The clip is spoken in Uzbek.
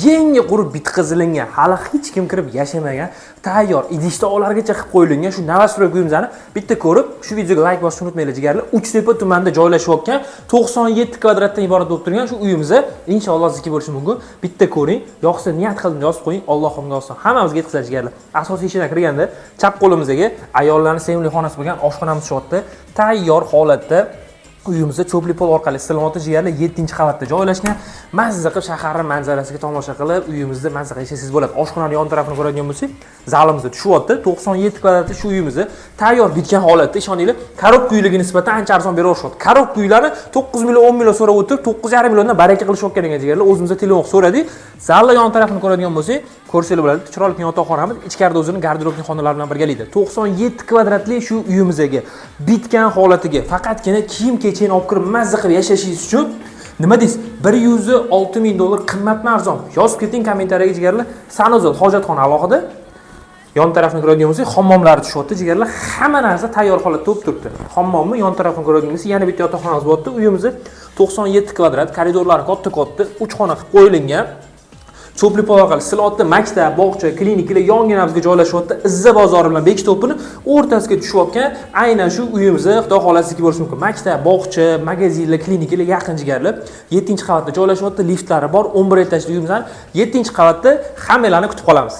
Yangi qurib bitqizilingan, hali hech kim kirib yashamagan, tayyor idish tovoqlargacha qilib qo'yilgan shu новостройка uyimizni bitta ko'rib, shu videoga layk bosishni unutmanglar, jigarlar. Uchtepa tumanida joylashayotgan 97 kvadratdan iborat bo'lib turgan shu uyimizni inshaalloh sizniki bo'lishi mumkin. Bitta ko'ring, yoqsa niyat qildim yozib qo'ying, Allohim yozsin. Hammamizga yetkazadi, jigarlar. Asosiy eshigidan kirganda chap qo'limizdagi ayollarning sevimli xonasi bo'lgan oshxonamiz tushyapti. Tayyor holatda uyimizda тёплый pol orqali isilyapti, jigarlar. 7-qavatda joylashgan. Mazza qilib shaharni manzarasiga tomosha qilib, uyimizda mazza qilib yashasangiz bo'ladi. Oshxonani yon tarafini ko'radigan bo'lsak, zalimizda tushyapti. 97 kvadratli shu uyimizni tayyor bitgan holatda, ishoninglar, коробка uylarga nisbatan ancha arzon beraverishyapti. Коробка uylarni 9 million, 10 million so'rab o'tirib, 9,5 milliondan baraka qilishayotgan ekan, jigarlar. O'zimizda telefon qilib so'radik. Zalni yon tarafini ko'radigan bo'lsak, ko'rsanglar bo'ladi. Chiroyli yotoqxonamiz ichkarida o'zini garderobli xonalar bilan birgalikda. 97 kvadratli shu uyimizdagi bitgan holatiga faqatgina kiyim kechakni olib kirib mazza qilib yashashingiz uchun nima deysiz? 106 ming dollar qimmatmi, arzon? Yozib keting kommentariyaga, jigarlar. Санузел, hojatxona alohida. Yon tarafini ko'radigan bo'lsak, hammomlari tushyapti, jigarlar. Hamma narsa tayyor holatda bo'lib turibdi. Hammomni yon tarafini ko'radigan bo'lsak, yana bitta yotoqxonamiz bo'lyapti. Uyimizni 97 kvadrat, koridorlari katta-katta, 3 xona qilib qo'yilgan. Тёплый pol orqali isilyapti, maktab, bog'cha, klinikalar yonginamizga joylashyapti. Izza bozori bilan Bekto'pini o'rtasiga tushayotgan aynan shu uyimizni Xudo xohlasa sizniki bo'lishi mumkin. Maktab, bog'cha, magazinlar, klinikalar yaqin, jigarlar. 7-qavatda joylashyapti, liftlari bor, 11 etajli uyimizni 7-qavatda hammanglarni kutib qolamiz.